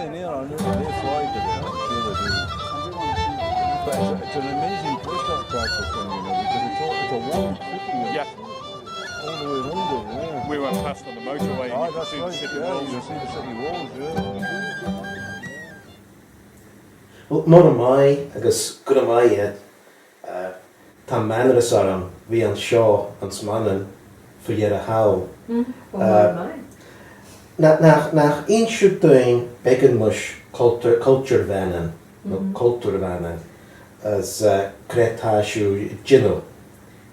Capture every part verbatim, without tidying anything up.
Yeah, I know they're flying to there, I'm sure they do. But it's, it's an amazing place, that Crackle thing, you know, because it's a, it's a walled city. Yeah. All the way around it, yeah. We went past on the motorway and you could see the city walls. Ah, that's right, yeah, you can see the city walls, yeah. Well, mura mie, agus gura mie ayd, eh, ta maynrys orrym ve ayns shoh ayns Mannin fy yerrey howl. Mm, well, eh, mura mie. Na, nagh, nagh insh shiu dooin beggan mysh culture, culture Vannin, no culture Vannin, as, eh, cre ta shiu jannoo?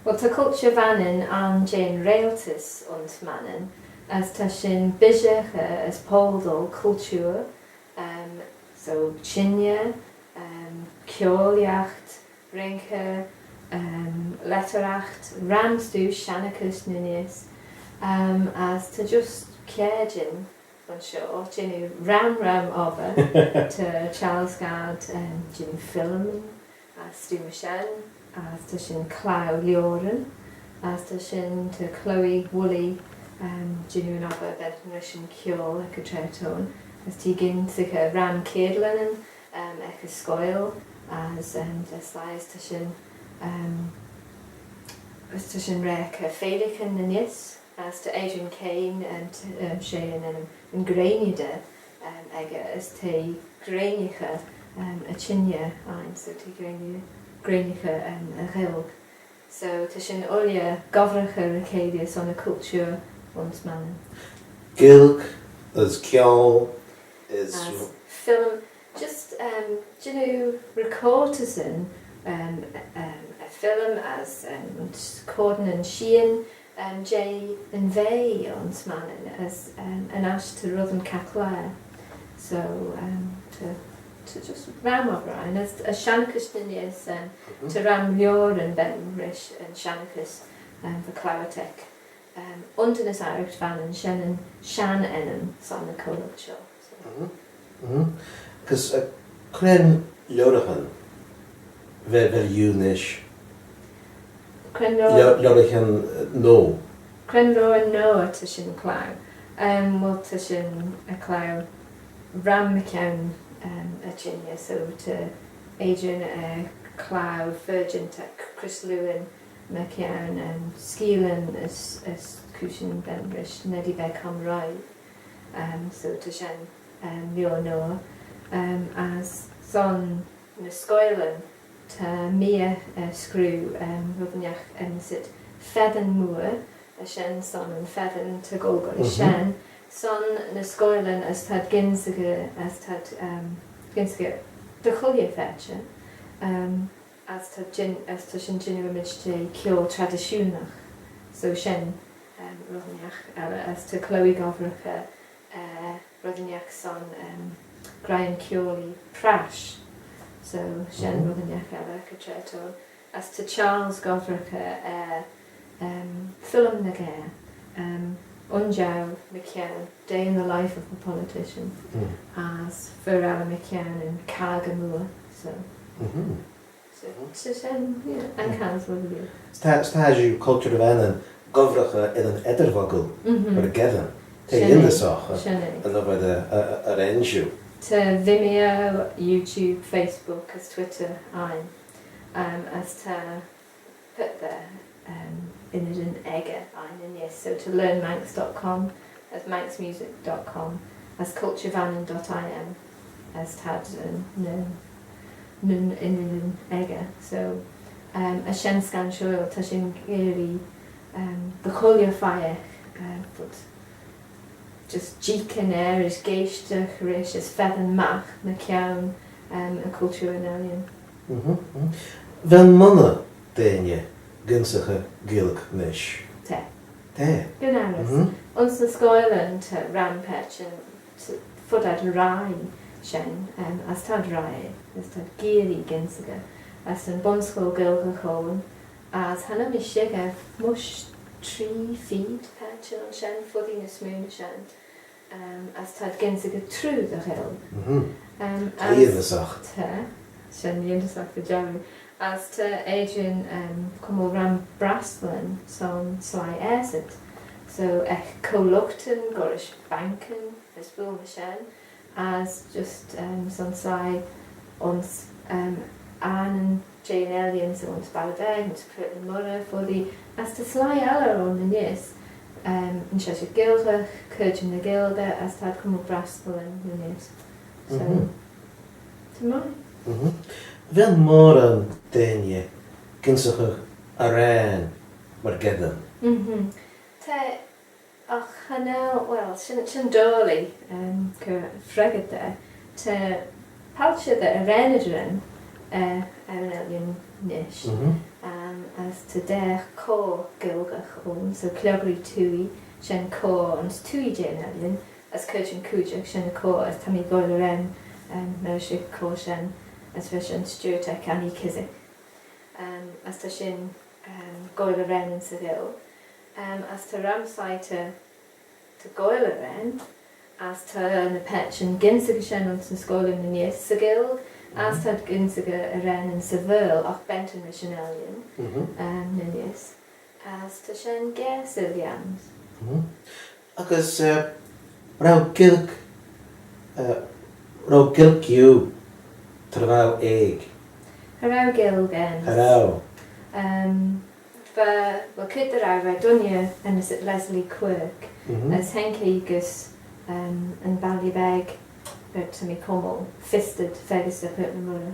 Well, ta culture Vannin ayrn jeh'n reiltys ayns Mannin, as ta shin bishaghey as polgal culture, um, so çhengey, um, kiaulleeaght, ringhey, um, lettyraght, ram stoo shennaghys ny neesht, um, as ta just kiare jannoo ayns shoh, jannoo ram ram obbyr, ta Charles Gard, um, jannoo film, as stoo myr shen, as ta shin cloie lioaryn, as ta shin ta Chloe Woolley, um, jannoo yn obbyr bentyn rish yn kiaull ec y traa t'ayn, as t'ee gynsaghey ram keeadlanyn, um, ec y scoill, as, um, ta sleih, ta shin, um, as ta shin raa ec y feailley ny neesht, as ta Adrian Caine, um, t-, um, she yn, um, yn greineyder, um, echey, as t'eh greinaghey, um, y çhengey ain, so t'eh greinaghey, greinaghey, um, y Ghaelg. So ta shin ooilley gobbraghey ry-cheilley son y culture ayns Mannin. Gaelg, as kiaull, as film, just, um, jannoo recortyssyn, um, um, y film as, um, coardanyn sheean, um, jeh yn vea ayns Mannin as, um, yn aght ta reddyn caghlaa. So, um, ta, ta just ram obbyr ain, as, as shennaghys ny neesht, um, ta ram lioaryn bentyn rish yn shennaghys, um, va clouyt ec, um, Undinys Arraght Vannin, shen yn shenn ennym son y culture shoh. So. Gys, eh, cre'n lioraghan va, va lhiu nish? Cre'n lior-, lioraghan, eh, noa. Cre'n lior noa ta shin cloie? Um, well, ta shin cloie ram mychione, um, y çhengey, so ta Adrian, eh, cloie fer jeant ec Chris Lewin mychione, um, skeealyn as, as cooishyn bentyn rish Neddy Beckham Rye. Um, so ta shen, um, lior noa. Um, as son ny scoillyn, ta mee, eh, screeu, um, red ennagh enmyssit Feddyn Mooar, as shen son yn feddyn ta goll goll rish shen, son ny scoillyn as t'ad gynsaghey, as t'ad, um, gynsaghey dy chooilley phaitçhey. Um, as ta jin-, as ta shin jannoo ymmyd jeh kiaull tradishoonagh. So shen, um, red ennagh elley, as ta Chloe gobbraghey, eh, red ennagh son, um, graih'n kiaulley prash. So shen red ennagh elley ec y traa t'ayn. As ta Charles gobbraghey, eh, um, film ny ghaa, um, Un Jow Mychione, Day in the Life of a Politician, as fer elley mychione yn Caggey Mooar, so. So, so shen, yeah, yn Caggey Mooar. As ta, as ta shiu culture Vannin gobbraghey er yn eddyr-voggal, er geddyn. T'eh yindyssagh, eh, yn obbyr, eh, eh, eh, ren shiu. Ta Vimeo, YouTube, Facebook, as Twitter ain. Um, as ta purt, um, ynnydyn echey ain, yes. So ta learn manx dot com, as manx music dot com, as culture vannin dot I M, as t'ad, um, nyn, nyn ynnydyn echey. So, um, as shen scanshoil, ta shin geearree, um, dy chooilley pheiagh, uh, but just jeeaghyn er, as geaishtagh rish, as feddyn magh mychione, um, y culture yn Ellan. Vel monney deiney gynsaghey Gaelg nish? Ta. Ta. Gyn arrys. Ayns ny scoillyn ta ram paitçhyn, t-, fud ad roie shen, um, as t'ad roie, as t'ad geearree gynsaghey, as yn Bunscoill Gaelgagh ayn, as cha nel mee shickyr, mysh tree feed paitçhyn ayns shen, foddee ny smoo na shen. Um, as t'ad gynsaghey trooid dy Ghaelg. Um, ta, shen yindyssagh dy jarroo. As ta Adrian, um, cummal ram braslyn son sleih aasit. So, ec co-lughtyn, gollrish bankyn, as buill ny shen. as just, um, son sleih ayns, um, Annan jeh'n Ellan, so ayns Ballabeg, ayns Purt ny Moirrey, foddee, as ta sleih elley ayn ny neesht, um, yn Çheshaght Ghailckagh, Caarjyn ny Gaelgey, as t'ad cummal Brastyllyn ny neesht. So, mhm, ta mie. Mhm. Vel moghrey deiney gynsaghey arrane myrgeddin? Mhm. Ta, agh cha nel, well, shen, shen doillee, um, cur freggyrt da. Ta palçhey dy arraneydyn, eh, er yn Ellan nish. Mhm. Um, as ta daa chor Gaelgagh ayn, so Clioggery Twoaie, shen cor ayns twoaie jeh'n Ellan, as Caarjyn Coogagh, shen y chor, as ta mee goaill arrane, um, marish y chor shen, as va shen stiurtey ec Annie Kissick. Um, as ta shin, um, goaill arrane ayns y Ghaelg. Um, as ta ram sleih ta, ta goaill arrane, as ta ny paitçhyn gynsaghey shen ayns ny scoill ny neesht 'sy Ghaelg, as, mhm, t'ad gynsaghey arrane ayns y Vaarle, agh bentyn rish yn Ellan, mhm, um, ny neesht. As ta shen gaase er lhiams. Mhm. Agh, eh, row Gaelg, eh, row Gaelg eu tra v'ou aeg? Cha row Gaelg ayn. Cha row. Um, va, well, cur dy row, va dooinney enmyssit Leslie Quirk, mhm, as haink eh gys, um, yn balley beg, but ta mee cummal Fistard, faggys da Purt ny Moirrey.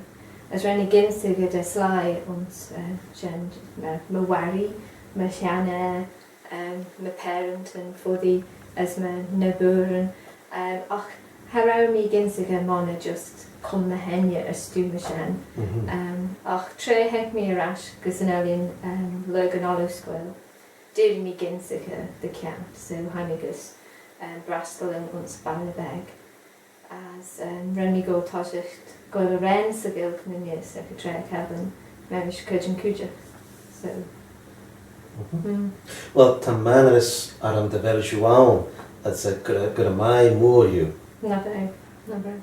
As ren eh gynsaghey da sleih ayns, eh, shen, my, my warree, my çhianer, um, my parentyn foddee, as my nabyryn. Um, agh cha row mee gynsaghey monney just cumnal enney as stoo myr shen. Mhm. Um, agh tra haink mee er ash gys yn Ellan, um, lurg yn Ollascoill, dirree mee gynsaghey dy kiart, so hie mee gys, um, Brastyllyn ayns balley beg. As, um, ren mee goll toshiaght goaill arrane 'sy Ghaelg ny neesht ec y traa cheddin, marish Caarjyn Coogagh. So, mhm, mm. Well, ta mannaghtyn orrym dy vel shiu ayn, as, eh, gura, gura mie mooar eu. Ny veg, ny veg.